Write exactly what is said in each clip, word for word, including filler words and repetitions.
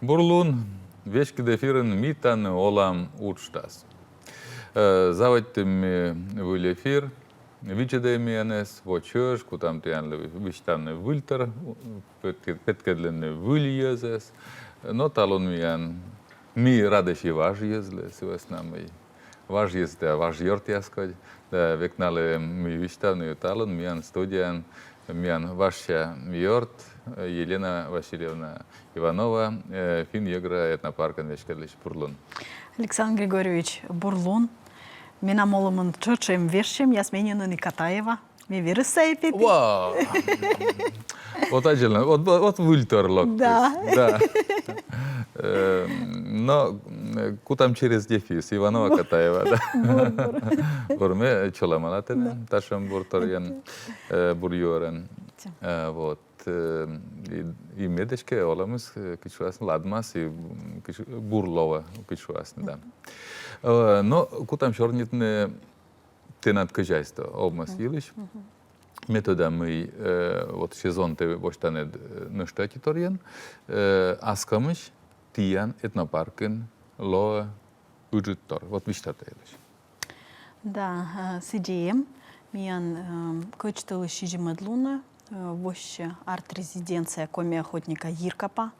Бур лун, веськыд эфирын «Ми тані олам» уджтас. Э, заводитім ми выль эфир, видзӧдӧй миянӧс, во чӧж, кутам тіянлы висьтавны выльтор, петкӧ-, петкӧдлыны выль йӧзӧс. Но талун миян, ми радӧсь и важ йӧзлы, сы вӧсна мый важ йӧз да важ ёртъяс кодь. Да, век налы мый висьтавны. Талун миян студияын миян важся ёрт, э, Елена Васильевна Иванова, э, Финн-йӧгра этнопаркӧн веськӧдлысь. Бур лун. Александр Григорьевич, бур лун. Менам олӧмын тшӧтш эм вежсьӧмъяс, менӧ нин Катаева. Ме верӧс сайӧ петі. Вау! Вот отдельно, вот, вот выльтор локтіс. Да. Да. Э, но, э, кутам через дефис, Иванова Катаева, да. Бур, бур. Бур, ме чолӧмала тэнӧ, да, татшӧм бур торйӧн, э, бур юӧрӧн. Тя. Э, вот, э, и, и ме эськӧ олӧмыс, э, кыдз шуасны, ладмас, и, м, кыдз, бур лоӧ, кыдз шуасны, да. Э, но кутам сёрнитны тэнад хозяйство овмӧс йылысь. Ме тӧда, мый, э, вот сезон тэ восьтан, э, нӧшта ӧти торйӧн, э, аскомысь тіян этнопаркын лоӧ ыджыд тор. Вот висьтав та йылысь. Да, э, сідзи эм, миян, э, кӧч тӧлысь сизимӧд лунӧ, э, воссьӧ арт-резиденция коми охотника Йиркапа.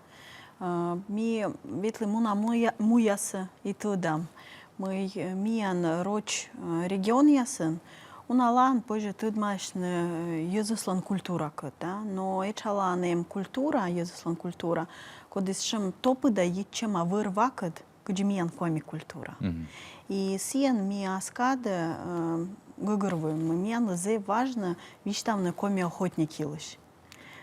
Э, ми ветлім уна муя-, муясӧ и тӧдам, мый, э, миян роч, э, регионъясын уналаын позьӧ тӧдмасьны, э, йӧзыслӧн культуракӧд, да, но этшалаын эм культура, йӧзыслӧн культура, кодӧс сэтшӧм топыда йитчӧма вӧр-вакӧд, кыдзи миян коми культура. И сійӧн ми ас кадӧ, э, гӧгӧрвоим, мый миянлы зэв важнӧ висьтавны коми охотник йылысь,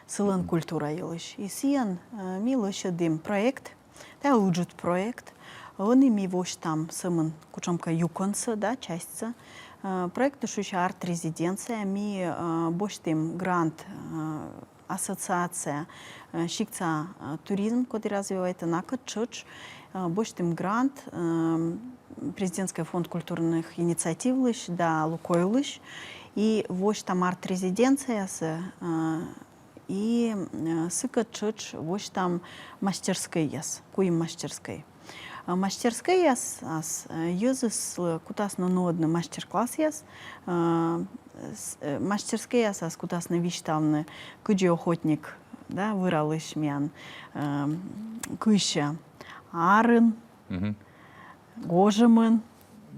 сылӧн культура йылысь. И сійӧн, э, ми лӧсьӧдім проект, тайӧ ыджыд проект. Ӧні ми восьтам сӧмын кутшӧмкӧ юкӧнсӧ, да, частьсӧ. Э, проектыс шусьӧ арт-резиденция, ми, э, босьтім грант, э, ассоциация, э, сиктса, э, туризм, коді развивайтӧ, накӧд тшӧтш, э, босьтім грант, э, Президентскӧй фонд культурных инициативлысь да Лукойлысь, и восьтам арт-резиденциясӧ, э, и, э, сыкӧд тшӧтш восьтам мастерскӧйяс, куим мастерскӧй. Э, мастерскӧйясас, э, йӧзыслы кутасны нуӧдны мастер-классъяс, э, с-, э, мастерскӧйясас кутасны висьтавны, кыдзи охотник, да, вӧралысь миян, э, кыйсьӧ арын, гожӧмын.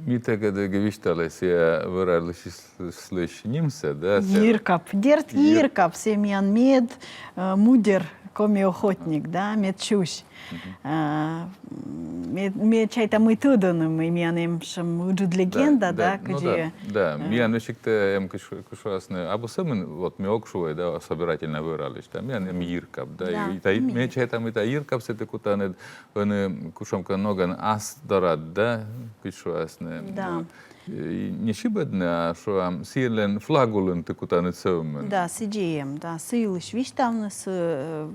Ми тадзи висьталім сійӧ вӧралысьлысь нимсӧ, да? Йиркап. Дерт, Йир-, Йиркап, сійӧ миян мед, э, мудер коми охотник, да, мед сюсь. Э, ме, ме чайта, мый тӧдӧны, мый миян эм сэтшӧм ыджыд легенда, да, да, ну кыдзи, да, да, э, миян весиг тай эм, кыдз шу-, кыдз шуасны, абу сӧмын, вот ме ог шу вай, да, собирательнӧй вӧралысь, да, миян эм Йиркап, да, да, и, и тай, ме чайта, мый тай Йиркапсӧ тай кутанныд ӧні кутшӧмкӧ ногӧн ас дорад, да, кыдз шуасны. Да. Ну, и не сибӧдны, а шуам, сійӧн флаг улын тай кутанныд сӧвмӧн. Да, сідзи эм, да, сы йылысь висьтавны, сы, э,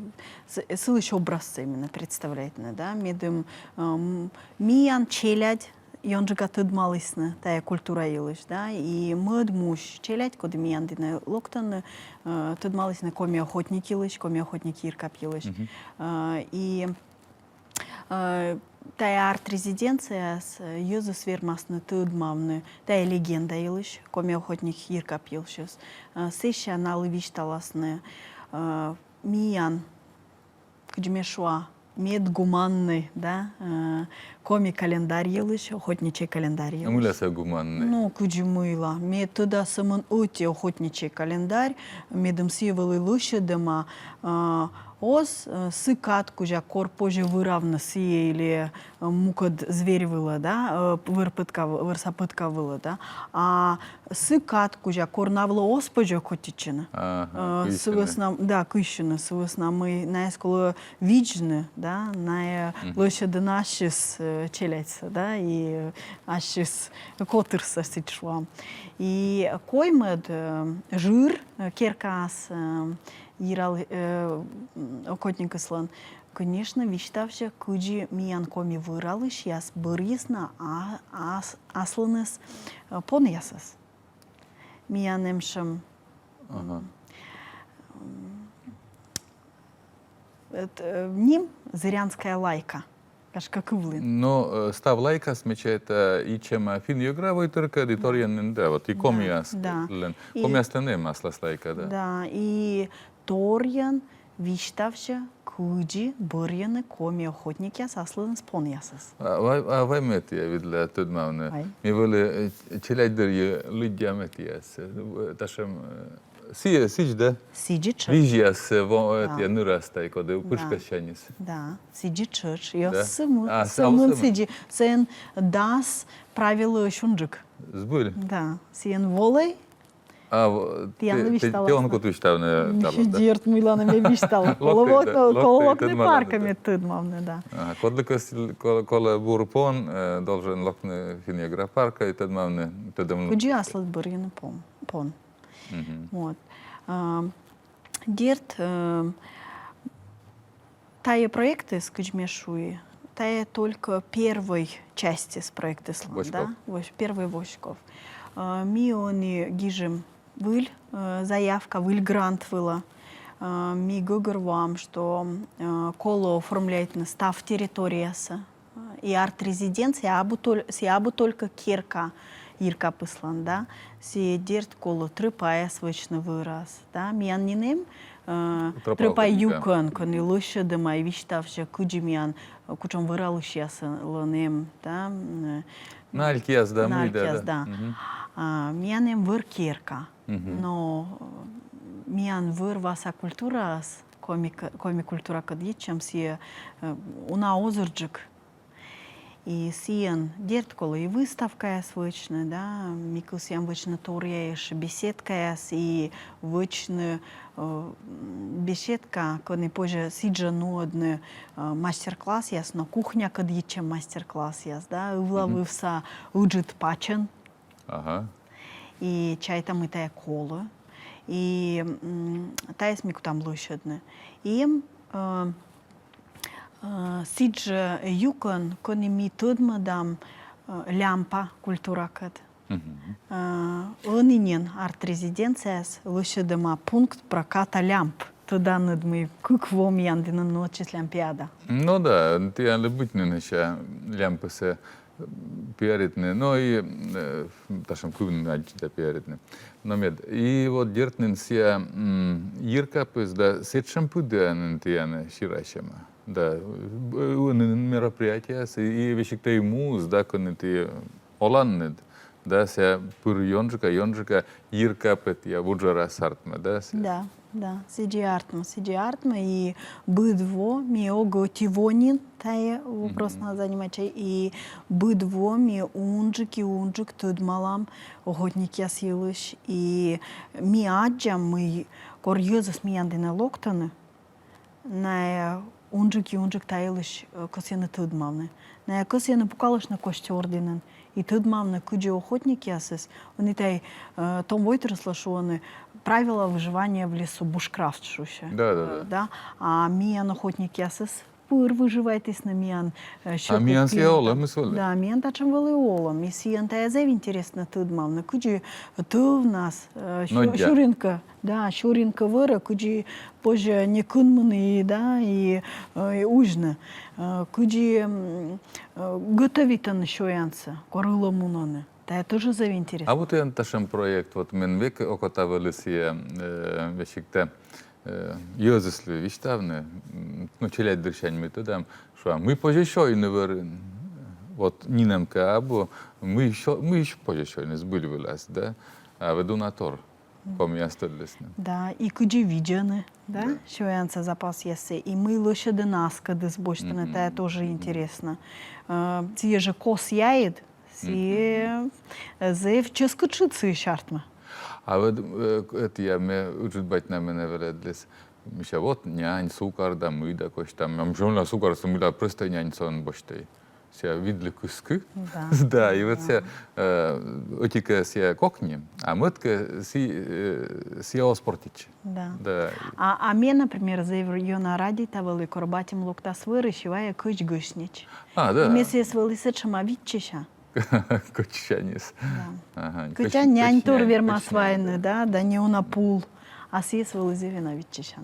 сы, сылысь образсӧ именно представляйтны, да, медым, эм, миян челядь ёнджыка тӧдмалісны тайӧ культура йылысь, да, и мӧд муысь челядь, коді миян дінӧ локтӧны, э, тӧдмалісны коми охотник йылысь, коми охотник Йиркап йылысь. Э, и Э, тайӧ арт-резиденцияас, э, йӧзыс вермасны тӧдмавны тайӧ легенда йылысь, коми охотник Йиркап йылысь. Э, сэсся налы висьталасны, э, миян, кыдз ме шуа, медгуманнӧй, да, э, коми календарь йылысь, охотничьӧй календарь йылысь. А мыйла сійӧ гуманнӧй? Ну, кыдзи мыйла. Ме тӧда сӧмын ӧти охотничьӧй календарь, медым сійӧ вӧлі лӧсьӧдӧма, э, оз, э, сы кад кузя, кор позьӧ вӧравны сійӧ или, э, мукӧд зверь вылӧ, да, э, вӧр пӧтка в-, вӧрса пӧтка вылӧ, да. А сы кад кузя, кор на вылӧ оз позь охотитчыны. Ага, э, кыйсьыны. Сы вӧсна, да, кыйсьыны, сы вӧсна мый найӧс колӧ видзны, да, найӧ лӧсьӧдӧны ассьыс, э, челядьсӧ, да, и, э, ассьыс котырсӧ, сідз шуам. И коймӧд, э, жыр, э, керкаас, э, йирал-, э, м, охотникыслӧн, конечно, висьтавсьӧ, кыдзи миян коми вӧралысьяс бӧрйисны а-, ас-, аслыныс, э, понъясӧс. Миян эм сэтшӧм, ага, м, эт-, э, ним, «Зырянская лайка». Гашкӧ, кывлін. Но э, став лайкаыс, ме чайта, ичӧма финн-йӧгра войтыркӧд и торйӧн нин да, вот и комияслӧн. Да. И Комияслӧн эм аслас лайка, да. Да, и торйӧн висьтавсьӧ, кыдзи бӧрйӧны коми охотникъяс аслыныс понъясӧс. А вай, а вай мед тай видлӧ тӧдмавны. Вай. Ми вӧлі э, челядьдырйи лыддям этійӧс. Э, Татшӧм э, сійӧ, сідз, да? Сідзи тшӧтш. Визьяс э, во, этійӧ нырас тай, коді пытшкӧссяньыс. Да, сідзи тшӧтш. Йӧ, Да? сӧмын, А, сӧмын сӧмын. Сідзи. Сійӧн дас правилӧ сюнджык. Збыль. Да, сійӧн волӧй. А в- Тіянлы те- те- висьталас Тіян на. кут висьтавны табло, да? Дерт, мыйла нӧ ме висьтала. Локтӧй, Колӧ да, локтӧй локны тӧдмалан, паркӧ, да. Мед тӧдмавны, да. Ага, кодлыкӧ сіл- кол- колӧ бур пон, э, должен локны финн-йӧгра паркӧ и тӧдмавны, тӧдӧм. Кыдзи аслыд бӧрйыны пон. Пон. Мгм. Вот. А, дерт, э, тайӧ проектыс, кыдз ме шуи, тайӧ только первой частьыс проектыслӧн, да? Воськов. Вось-, первой воськов. А, ми ӧні гижим выль э, заявка, выль грант вылӧ. Э, ми гӧгӧрвоам, что э, колӧ оформляйтны став территориясӧ. И арт-резидент, сійӧ абу толь-, сійӧ абу только керка йиркапыслӧн, да, сійӧ дерт колӧ тропаяс вӧчны вӧрас, да, миян нин эм э, Тропа тропа охотника. Юкӧн, кӧні лӧсьӧдӧма и висьтавсьӧ, кыдзи миян, э, кутшӧм вӧралысьяслӧн эм, да, м, э, Налькъяс да, мый да, налькъяс, да. Да. Мгм. А, миян эм вӧр керка. Мгм. Но э, миян вӧр-васа культураыс, коми к-, коми культуракӧд йитчӧм, сійӧ э, уна озырджык. И сійӧн дерт колӧ и выставкаяс вӧчны, да, ми кӧсъям вӧчны торъя ещӧ беседкаяс и вӧчны э, м, беседка, кӧні позьӧ сідзжӧ нуӧдны э, мастер-классъяс, но кухнякӧд йитчӧм мастер-классъяс, да, ывла вывса ыджыд пачӧн. Ага. И чайта, мый тайӧ колӧ. И м, тайӧс ми кутам лӧсьӧдны. И эм э, э, сідзжӧ юкӧн, кӧні ми тӧдмӧдам э, лямпа культуракӧд. Э, ӧні нин арт-резиденцияас лӧсьӧдӧма пункт проката лямп. Тӧданныд, мый кык во миян дінын нуӧдсис лямпиада. Ну да, тіянлы быть нин ещӧ лямпасӧ пиаритны. Но и э, татшӧм кывны аддзыда пиаритны. Но мед. И вот дерт нин сійӧ м, йиркапыс да сэтшӧм пыдіа нин тіян сюрасьӧма. Да, э, нин мероприятиеяс, и весиг тай муыс, да, кӧні ті оланныд, да, сійӧ пыр ёнджыка, ёнджыка йиркапыс тай вуджӧрас артмӧ, да, сійӧ. Да, да, сідзи артмӧ, сідзи артмӧ, и быд во ми ог ӧти во нин тайӧ вопроснас занимайтчам, и быд во ми унджык и унджык тӧдмалам охотникъяс йылысь, и ми аддзам, мый кор йӧзыс миян дінӧ локтӧны, найӧ унджык и унджык та йылысь э, кӧсйӧны тӧдмавны. Найӧ кӧсйӧны пукалыштны Костёр дінын и тӧдмавны, кыдзи охотникъясыс, ӧні тай э, том войтырыслы шуӧны, правила выживания в лесу, бушкрафт шусьӧ. Да, да, да. Да? А миян охотникъясыс пыр выживайтісны миян э, А миян сійӧ климатын. Олӧмыс вӧлі. Да, миян татшӧм вӧлі олӧм. И сійӧн тайӧ зэв интереснӧ тӧдмавны, кыдзи тӧвнас э, сю- Ноддя. сюринкӧ, да, сюринкӧ вӧрӧ, кыдзи позьӧ не кынмыны и, да, и, э, и узьны, э, кыдзи м, э, готовитӧны сёянсӧ, кор ылӧ мунӧны. Тайӧ тоже зэв интереснӧ. А вот ӧні татшӧм проект, вот мен век окота вӧлі сійӧ э, весиг тай э, йӧзыслы висьтавны, м, ну, челядьдырсянь ми тӧдам, шуам, мый позьӧ сёйны вӧрын. Вот нинӧм кӧ абу, мый сё-, мый позьӧ сёйны збыль вылас, да? А ведь уна тор, комияс тӧдлісны. Да, и кыдзи видзӧны, да, сёянсӧ, запасъяссӧ, и мый лӧсьӧдӧны аскӧдыс босьтыны, тайӧ тоже интереснӧ. Э, сійӧ жӧ кос яйыд, сійӧ э, зэв чӧскыд шыд сыысь артмӧ. А вот э, этійӧ ме ыджыд бать на менӧ велӧдліс. Мися, вот нянь, сукар да мый да косьтам. А мися, мыйла сукар, со мыйла простӧй нянь сӧмын босьтӧй. Сійӧ видлы кыскӧ. Да. Да, и вот сійӧ э, ӧти-кӧ сійӧ кокни, а мӧд-кӧ сійӧ, э, сійӧ оз портитчы. Да. Да. А, а ме, например, зэв ёна радейта вӧлі, кор батьым локтас вӧрысь и вайӧ кӧч гӧснеч. А, да. И ме сійӧс вӧлі сэтшӧма виччыся. Кӧчсяньыс. Да. Ага, Кӧча кӧч- нянь кӧч тор нянь, вермас кӧч нянь, вайны, да. Да, да, неуна пул. А сійӧс вӧлі зэв ёна виччысян.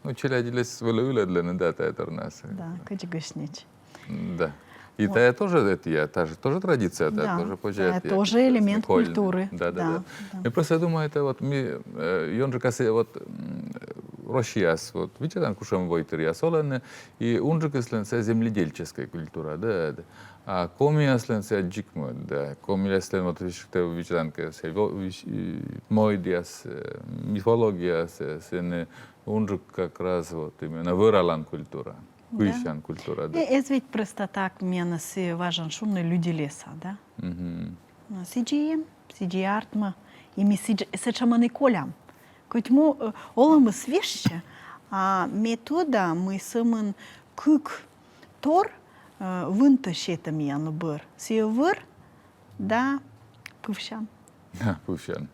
Ну, челядьлэсь вӧлі ылӧдлӧны, да, тайӧ торнас. Да, кыдз гӧснеч. Да. И тайӧ тоже, это я, та же тоже традиция, да, Да, тоже позже тайӧ это я, тоже это элемент прикольно. Культуры. Да, да, Да, да. да. Ми просто думаем, это вот ми, э, ёнджыкасӧ вот, м, Россияс, вот, видзӧдан, кутшӧм войтыръяс олӧны, и унджыкыслӧн сійӧ земледельческая культура, да, да. А комияслӧн сійӧ дзик мӧд, да. Комияслӧн вот висьтӧ видзӧдан кӧ, сійӧ во-, вис-, и мойдъяс, э, мифологияяс, э, сэні унджык как раз вот именно вӧралан культура. Пывсян культура, да. Э, Эз ведь просто так миянӧс и важӧн шуны люди леса, да? Мгм. Ну, сідзи эм, сідзи артмӧ, и ми сідз-, сэтшӧмӧн и колям. Кӧть му, э, олӧмыс вежсьӧ, а ме тӧда, мый сӧмын кык тор, э, вынтӧ сетӧ миянлы бӧр. Сійӧ вӧр да пывсян. Да, пывсян.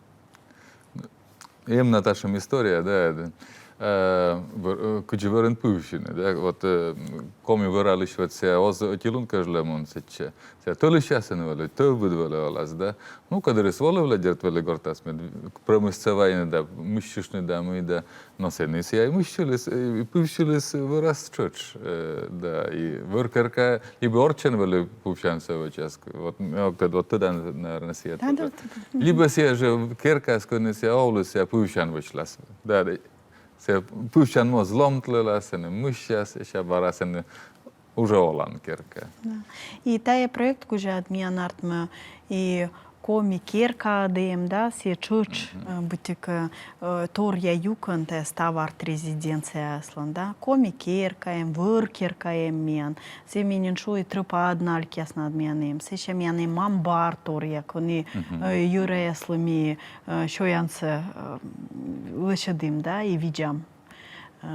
Эм на татшӧм история, да, да. Э, вӧр-, э, кыдзи вӧрын пывсьыны, да, вот, э, коми вӧралысь вот сійӧ оз ӧти лун кежлӧ мун сэтчӧ. Сійӧ тӧлысьясӧн вӧлі, тӧвбыд вӧлі олас, да. Ну, кодырыс волывлӧ, дерт, вӧлі гортас мед промыссӧ вайны да, мыссьыштны да, мый да. Но сэні сійӧ мыссьыліс, э, пывсьыліс вӧрас тшӧтш, э, да, и вӧр керка, либӧ орччӧн вӧлі пывсянсӧ вӧчас. Вот, ме ог тӧд, вот тӧдан, наверное, сійӧ. Да, да, тӧда. Либӧ сійӧ жӧ керкаас, кӧні сійӧ овлыс, сійӧ пывсян вӧчлас. Да, да. Сійӧ пывсян моз ломтлылас, сэні мыссяс, сэсся бара сэні уже олан керка. Да. И тайӧ проект кузя миян артмӧ и коми керка эм, да, сійӧ тшӧтш, э, быттьӧкӧ, э, торъя юкӧн тайӧ став арт-резиденцияяслӧн, да. Коми керка эм, вӧр керка эм миян. Сійӧ ме нин шуи, тропа, адналькъяснад миян эм. Сэсся миян эм амбар торъя, кӧні, э, йӧраяслы ми, э, сёянсӧ, э, лӧсьӧдім, да, и видзам.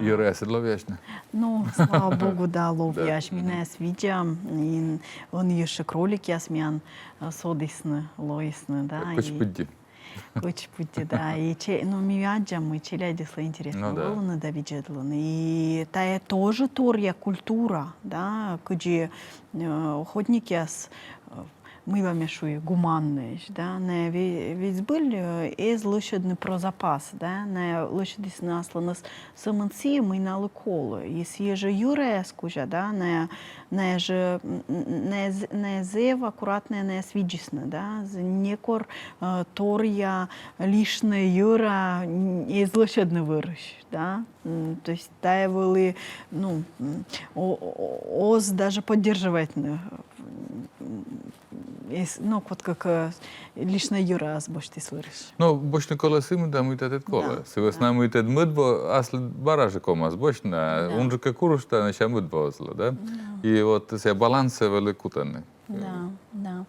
Йӧраясыд ловъясьны? Ну, слава богу, да, ловъясь. Ми найӧс видзам, и ӧні ещӧ кроликъяс миян, э, содісны, лоисны, да. Кӧч пыдди. Кӧч пыдди, да. И че-, ну, ми аддзам, мый челядьыслы интереснӧ, ну, да, волыны да видзӧдлыны. И тайӧ тоже торъя культура, да, кыдзи, э, охотникъяс, э, мыйла ме шуи, гуманнӧйӧсь, да, найӧ ве-, ведь збыль, э, эз лӧсьӧдны про запас, да, найӧ лӧсьӧдісны аслыныс сӧмын сійӧ, мый налы колӧ. И сійӧ жӧ йӧраяс кузя, да, найӧ, найӧ жӧ, м, м, найӧ з-, найӧ зэв аккуратнӧйӧн найӧс видзисны, да, з-, некор, э, торъя лишнӧй йӧра н-, эз лӧсьӧдны вӧрысь, да. М, то есть тайӧ вӧлі, ну, м, о-, о-, оз даже поддерживайтны, м, эз, ну, кодкӧ, э, лишнӧй йӧраӧс босьтіс вӧрысь. Ну, босьтны колӧ сымда, мыйта тэд колӧ. Да, сы вӧсна, мый тэд мӧд во, аслыд бара жӧ ковмас босьтны, а унджык кӧ курыштан, сэсся мӧд во оз ло, да? И вот сійӧ балансӧ вӧлі кутӧны. Да, да.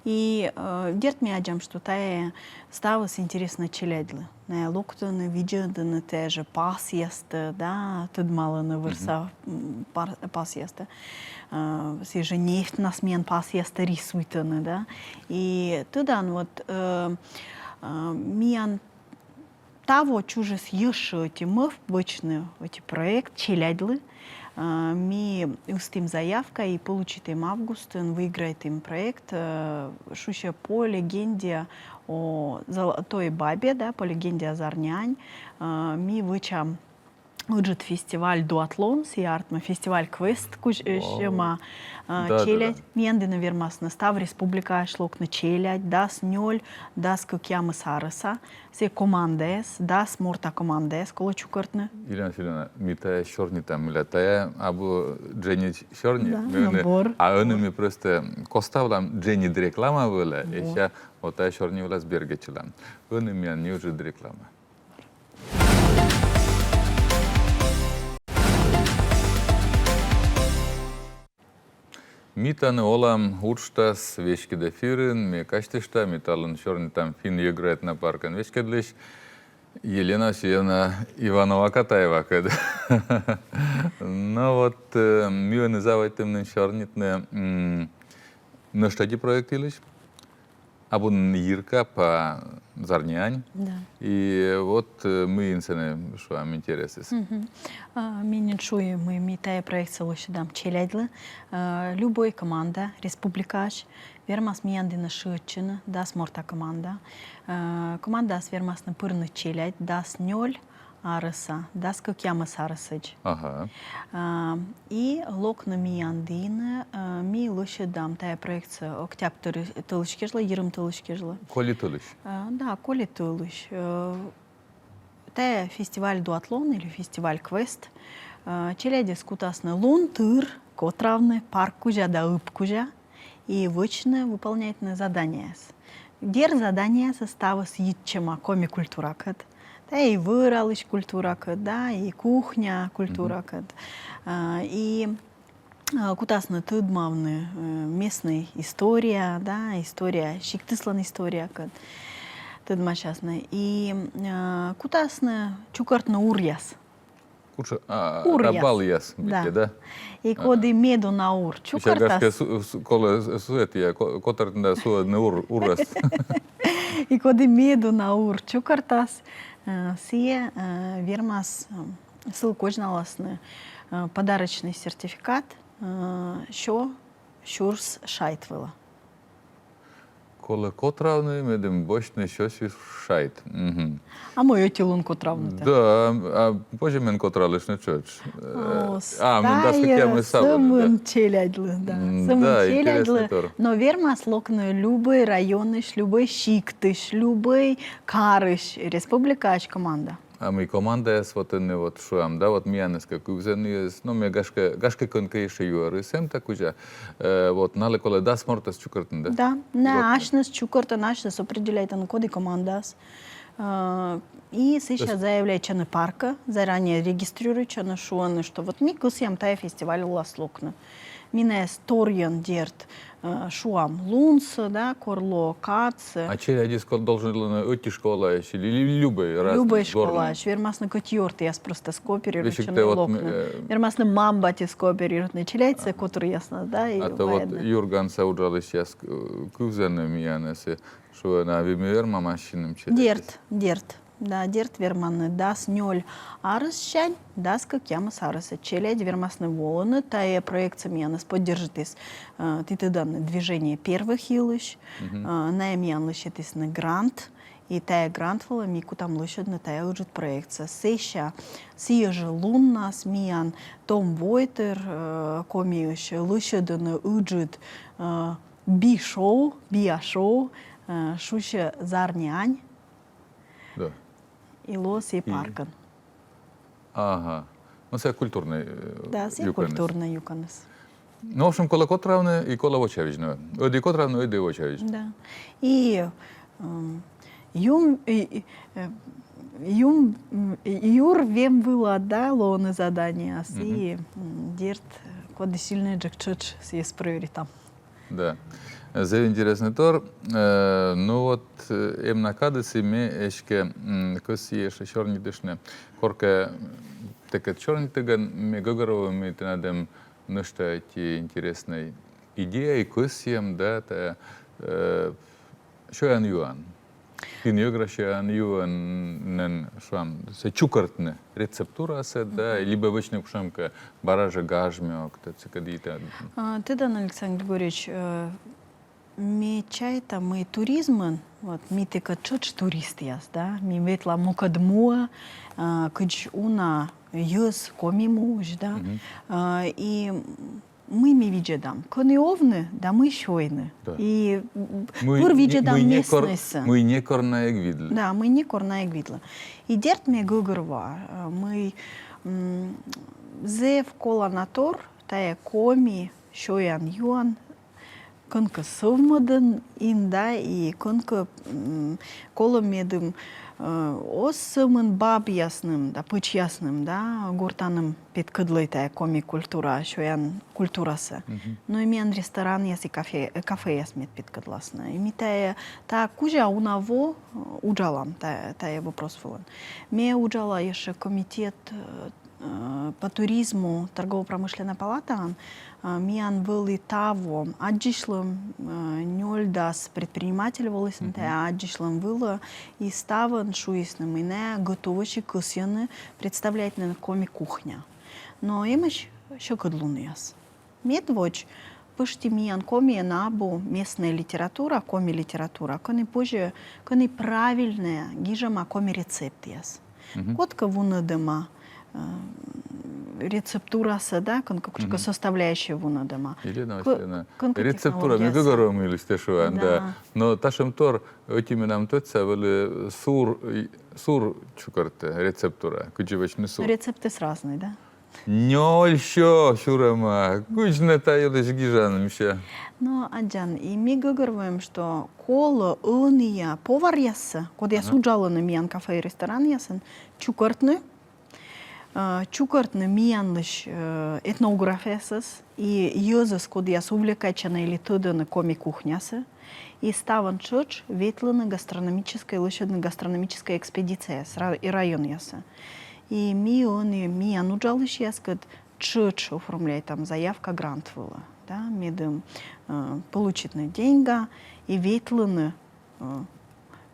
И, э, дерт, ми аддзам, что тайӧ ставыс интереснӧ челядьлы. Найӧ локтӧны, видзӧдӧны тайӧ жӧ пасъястӧ, да, тӧдмалӧны вӧрса, м, пар-, пасъястӧ. Э, сійӧ жӧ нефтьнас миян пасъястӧ рисуйтӧны, да. И тӧдан, вот, э, э, миян таво чужис ещӧ ӧти мӧвп вӧчны ӧти проект челядьлы. Э, ми ыстім заявка и получитім августын, выиграйтім проект, э, шусьӧ «По легенде о золотой бабе», да, «По легенде о Зарнянь». Э, ми вӧчам ыджыд фестиваль-дуатлон, сійӧ артмӧ фестиваль-квест кузь-, э, сьӧма, э, челядь. Миян дінӧ вермасны став республикаысь локны челядь, дас нёль, дас кӧкъямыс арӧса. Сійӧ командаыс, дас морта командаыс колӧ чукӧртны. Елена Васильевна, ми тайӧ сёрнитам, мыйла тайӧ абу дженьыд сёрни. Да, ми но ӧні, бур. А ӧні ми просто коставлам дженьыд реклама вылӧ, и сэсся вот тайӧ сёрни вылас бергӧдчылам. Ӧні миян неыджыд реклама. «Ми тані олам» уджтас веськыд эфирын, ме казьтышта, ми талун сёрнитам финн-йӧгра этнопаркӧн веськӧдлысь Елена Васильевна Иванова-Катаева кӧд. Но вот, э, ми ӧні заводитім нин сёрнитны, м, нӧшта ӧти проект йылысь. Абу нин «Йиркап», а «Зарнянь». Да. И вот, э, мыйын сэні, шуам, интересыс. Мгм. А, ме нин шуи, мый ми тайӧ проектсӧ лӧсьӧдам челядьлы. А, любой команда республикаысь вермас миян дінӧ шыӧдчыны, дас морта команда. А, командаыс вермасны пырны челядь, дас нёль, арӧса, дас кӧкъямыс арӧсӧдз. Ага. А, и локны миян дінӧ, а, ми лӧсьӧдам тайӧ проектсӧ октябрь тӧлысь кежлӧ, йирым тӧлысь кежлӧ. Коли тӧлысь? А, да, коли тӧлысь. Э, тайӧ фестиваль-дуатлон или фестиваль-квест. Э, челядьӧс кутасны лун тыр котравны парк кузя да ып кузя и вӧчны, выполняйтны заданиеяс. Дерт, заданиеяс ставыс йитчӧма коми культуракӧд. Тайӧ и вӧралысь культуракӧд, да, и кухня культуракӧд. А, и а, кутасны тӧдмавны, э, местнӧй история, да, история, сиктыслӧн история, кӧть тӧдмасясны. И, э, кутасны чукӧртны уръяс. Кутшӧм, а, Уръяс. А, балъяс, Да. Да. И коді медуна ур чукӧртас. Гашкӧ су-, су-, колӧ су-, су-, эти, ко-, котӧртны да суӧдны ур-, уръяс. И коді медуна ур чукӧртас, э, сійӧ, э, вермас, э, сылы козьналасны, э, подарочный сертификат, э, сё сюрс шайт вылӧ. Колӧ котравны, медым босьтны сё сюрс шайт. Мгм. А мый ӧти лун котравны-тӧ? Да, а позьӧ мен котралыштны тшӧтш. Э, О, а, мен дас тайӧ кӧкъямыс савӧн, сӧмын да. челядьлы, да. М, Сӧмын да, челядьлы, интересный тор. Но вермас локны любӧй районысь, любӧй сиктысь, любӧй карысь, республикаысь команда. А мый командаяс вот ӧні вот шуам, да, вот миянӧс кӧ кывзӧны, но ме гашкӧ, гашкӧ кӧнкӧ ещӧ юӧрыс эм та кузя. Э, вот налы колӧ дас мортӧс чукӧртны, да? Да, на асьныс чукӧртӧны, асьныс определяйтӧны, коді командаас. Э, и сэсся заявляйтчӧны паркӧ, заранее регистрируйтчӧны, шуӧны, что вот ми кӧсъям тайӧ фестиваль вылас локны. Ми найӧс торйӧн, дерт, э, шуам лунсӧ, да, кор лоӧ кадсӧ. А челядьыс кӧ должен лоны ӧти школаысь или лю-, любӧй раз Любӧй горны? Школаысь, вермасны кӧть ёртъяс просто скооперируйтчыны, Весиг тэ вот, локны. э, Вермасны мамбатьӧ скооперируйтны, челядьсӧ котыръяснас, да, и А то вот вайӧдны. Юрганса уджалысьяс, э, кывзӧны миянӧс, шуӧны, а ӧд ми вермам ассьыным челядьӧс. Дерт, дерт. Да, дерт верманныд, дас нёль арӧссянь дас кӧкъямыс арӧсӧ челядь вермасны волыны. Тайӧ проектсӧ миянӧс поддержитіс, э, ті тӧданныд, «Движение первых» йылысь. Э, найӧ миянлы сетісны грант. И тайӧ грант вылӧ ми кутам лӧсьӧдны тайӧ ыджыд проектсӧ. Сэсся сійӧ жӧ луннас миян том войтыр, э, Комиысь лӧсьӧдӧны ыджыд, э, би-шоу, биа-шоу, э, шусьӧ «Зарни ань». Да. И лоӧ сійӧ паркын. Ага. Но сійӧ культурнӧй, э, Да, сійӧ юкӧныс. Культурнӧй юкӧныс. Ну, в общем, колӧ котравны и колӧ вочавидзны. Ӧд и котравны, ӧд и вочавидзны. Да. И, м, юм, и, и, э, юм, м, и юр вем вылад, да, лоӧны заданиеяс. И, м, дерт, коді сильнӧйджык, тшӧтш сійӧс проверитам. Да. Зэв интереснӧй тор. Э, ну вот, э, эм на кадыс, и ме эськӧ, м, кӧсйи ещӧ сёрнитыштны. Коркӧ тэкӧд сёрнитігӧн ме гӧгӧрвои, мый тэнад эм нӧшта ӧти интереснӧй идея и кӧсйӧм, да, тайӧ, э, сёян-юан. Финн-йӧгра сёян-юанӧн, шуам, сійӧс чукӧртны рецептурасӧ, да, либӧ вӧчны кутшӧмкӧ бара жӧ гажмӧ, ог тӧд, сыкӧд и та. А, тӧдан, Александр Григорьевич, э, ме чайта, мый туризмын, вот, ми тэкӧд тшӧтш туристъяс, да, ми ветлам мукӧд муӧ, а, кыдз уна йӧз Коми муысь, да. А, и мый ми видзӧдам, кӧні овны да мый сёйны. Да. И, м, пыр видзӧдам местнӧйсӧ. Мый некор на эг видлы. Да, мый некор на эг видлы. И дерт, ме гӧгӧрвоа, э, мый, м, зэв колана тор тайӧ коми сёян-юан кӧнкӧ сӧвмӧдны, да, и кӧнкӧ, м, колӧ, медым, э, оз сӧмын бабъясным да пӧчьясным да гортаным петкӧдлӧй тайӧ коми культура, сёян культурасӧ. Но и миян ресторанъяс и кафе, э, кафеяс мед петкӧдласны. И ми тайӧ, та кузя уна во, э, уджалам та-, тайӧ вопрос вылын. Ме уджала ещӧ комитет, э, э, по туризму торгово-промышленной палатаын, э, миян вӧлі таво аддзысьлӧм, э, нёльдас предприниматель волісны тайӧ аддзысьлӧм вылӧ, и ставӧн шуисны, мый найӧ готовӧсь и кӧсйӧны представляйтны коми кухня. Но эмӧсь сьӧкыдлунъяс. Медводз пӧшти миян Комиын абу местная литература, коми литература, кӧні позьӧ, кӧні правильнӧя гижӧма коми рецептъяс. Кодкӧ вунӧдӧма, э, рецептурасӧ, да, кӧнкӧ кутшӧмкӧ составляющая вунӧдӧма. Елена Васильевна, рецептура, ме гӧгӧрвои, мый йылысь тэ шуан, да. Но татшӧм тор, ӧти менам тӧдса вӧлі сур, сур чукӧртӧ рецептура, кыдзи вӧчны сур. Рецептыс разный, да? Нёль сё сюрӧма, кыдз нӧ та йылысь гижан, мися. Но аддзан, и ми гӧгӧрвоим, что колӧ ӧнія поваръяссӧ, кодъяс уджалӧны миян кафе и ресторанъясын, чукӧртны, э, чукӧртны миянлысь, э, этнографъясӧс и йӧзӧс, кодъяс увлекайтчӧны или тӧдӧны коми кухнясӧ. И ставӧн тшӧтш ветлыны гастрономическӧй, лӧсьӧдны гастрономическӧй экспедицияяс ра-, и районъясӧ. И ми ӧні, миян уджалысьяскӧд тшӧтш оформляйтам заявка грант вылӧ, да, медым, э, получитны деньга и ветлыны, э,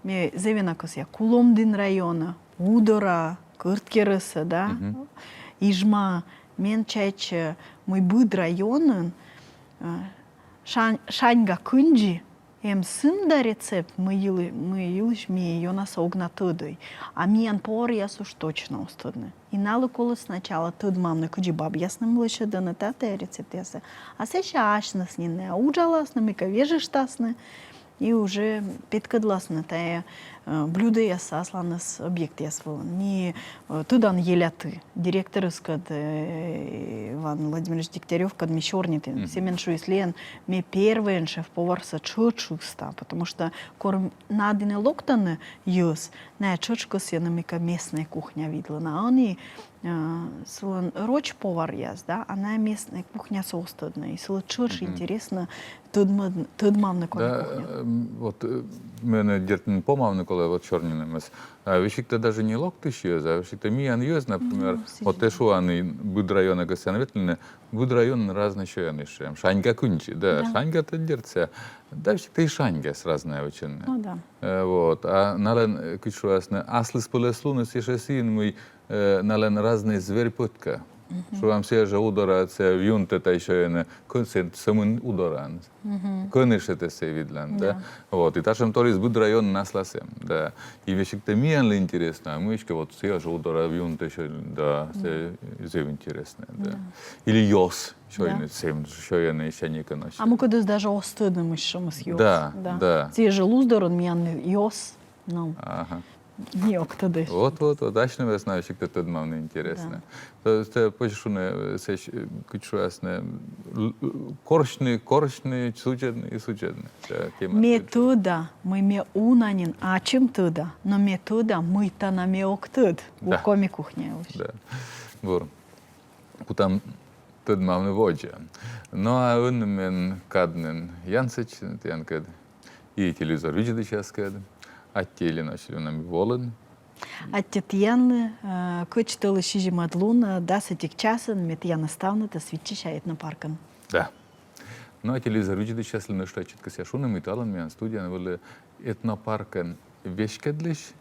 ме зэв ёна кӧсъя Кулӧмдін районӧ, Удораӧ, Кӧрткерӧсӧ, да, Ижмаӧ, мен чайтсьӧ, мый быд районын, э, шань-, шаньга кындзи эм сымда рецепт, мый йылы-, мый йылысь ми ёнасӧ ог на тӧдӧй. А миян поваръяс уж точно оз тӧдны. И налы колӧ сначала тӧдмавны, кыдзи бабъяс ным лӧсьӧдӧны тайӧ рецептъяссӧ. А сэсся асьныс нин найӧ уджаласны, мыйкӧ вежыштасны, и уже петкӧдласны тайӧ, э, блюдояссӧ асланыс объектъяс вылын. Ми, э, тӧдан Еляты директорыскӧд, э, Иван Владимирович Дегтярёвкӧд ми сёрнитім. Сійӧ мен шуис, лиэн, ме первойӧн шеф-поварсӧ тшӧтш ыста, потому что кор на дінӧ локтӧны йӧз, найӧ тшӧтш кӧсйӧны мыйкӧ местнӧй кухня видлыны. А ӧні, э, сылӧн роч поваръяс, да, а найӧ местнӧй кухнясӧ оз тӧдны. И сылы тшӧтш интереснӧ тӧдмӧд-, тӧдмавны коми кухня. Да, э, вот, э, менӧ, дерт, помавны колӧ вот сёрнитӧмӧс. А весиг тай даже не локтысь йӧз, а весиг тай миян йӧз, например, вот тэ шуан, и быд районӧ кӧсъян ветлыны, быд районын разнӧй сёяныс, шаньга кындзи, да, шаньга тай, дерт, сійӧ, да, весиг тай и шаньгаяс разнӧй вӧчӧны. Ну да. Э, вот. А налӧн, э, кыдз шуасны, аслыспӧлӧслуныс ещӧ сыын, мый, э, налӧн разнӧй зверь-пӧтка. Шуам, сійӧ жӧ Удораын сійӧ юнтӧ тай сёйӧны, кӧн сӧмын Удораын. Кӧні жӧ тэ сійӧс видлан, да? Да. Вот, и татшӧм торйыс быд районын аслас эм, да. И весиг тай миянлы интереснӧ, а мый эськӧ вот сійӧ жӧ Удораын юнтӧ сёйӧны, да, сійӧ зэв интереснӧ, да. Да. Или ёс сёйӧны, да, сэсся сёйӧны ещӧ некӧн. А мукӧдыс даже оз тӧдны, мый сэтшӧмыс ёс. Да, да. Сійӧ жӧ Луздорын миян ёс, ну. Ага. Ог тӧдӧй. Вот, вот, вот, асьнымӧс на весиг тай тӧдмавны интереснӧ. Да. То есть, э, позьӧ шуны, э, сэтшӧм, э, кыдз шуасны, л-, л-, корсьны, корсьны, судзӧдны и судзӧдны. Ме тӧда, мый ме уна нин ачым тӧда, но ме тӧда, мыйта на ме ог тӧд. Да. Коми кухня. Да. Бур. Кутам тӧдмавны водзӧ. Но а ӧні мен кад нин янсӧдчыны тіянкӧд и телевизор видзӧдысьяскӧд. Аттьӧ, Елена Васильевна, мый волін. Аттьӧ тіянлы, э, кӧч тӧлысь сизимӧд лунӧ, э, дас ӧтик часын ме тіянӧс ставнытӧ виччыся этнопаркын. Да. Но а телевизор видзӧдысьяслы нӧшта ӧтчыд кӧсъя шуны, мый талун миян студияын вӧлі этнопаркӧн веськӧдлысь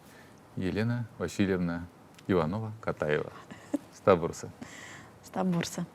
Елена Васильевна Иванова-Катаева. Став бурсӧ. Став бурсӧ.